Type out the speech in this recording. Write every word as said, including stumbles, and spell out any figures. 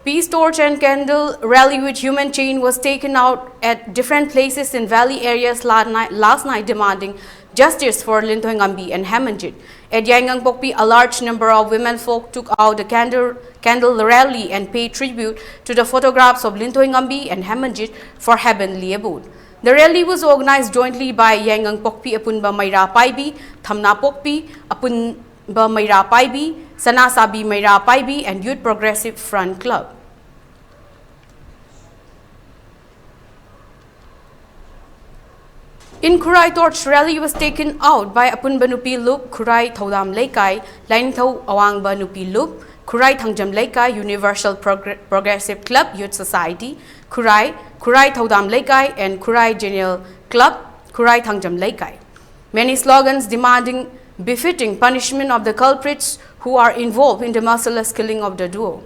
Peace torch and candle rally with human chain was taken out at different places in valley areas la- ni- last night, demanding justice for Linthoi Ngambi and Hemanjit. At Yaingangpokpi, a large number of women folk took out a candle, candle rally and paid tribute to the photographs of Linthoi Ngambi and Hemanjit for heavenly abode. The rally was organized jointly by Yaingangpokpi Apunba Meira Paibi, Thamnapokpi Apunba Meira Paibi, Sanasabi Meira Paibi, and Youth Progressive Front Club. In Khurai, torch rally was taken out by Apunba Nupi Lup, Khurai Thaudam Leikai, Lainthou Awangba Nupi Lup, Khurai Thangjam Leikai, Universal Progr- Progressive Club Youth Society, Khurai, Khurai Thaudam Leikai, and Khurai General Club, Khurai Thangjam Leikai. Many slogans demanding befitting punishment of the culprits who are involved in the merciless killing of the duo.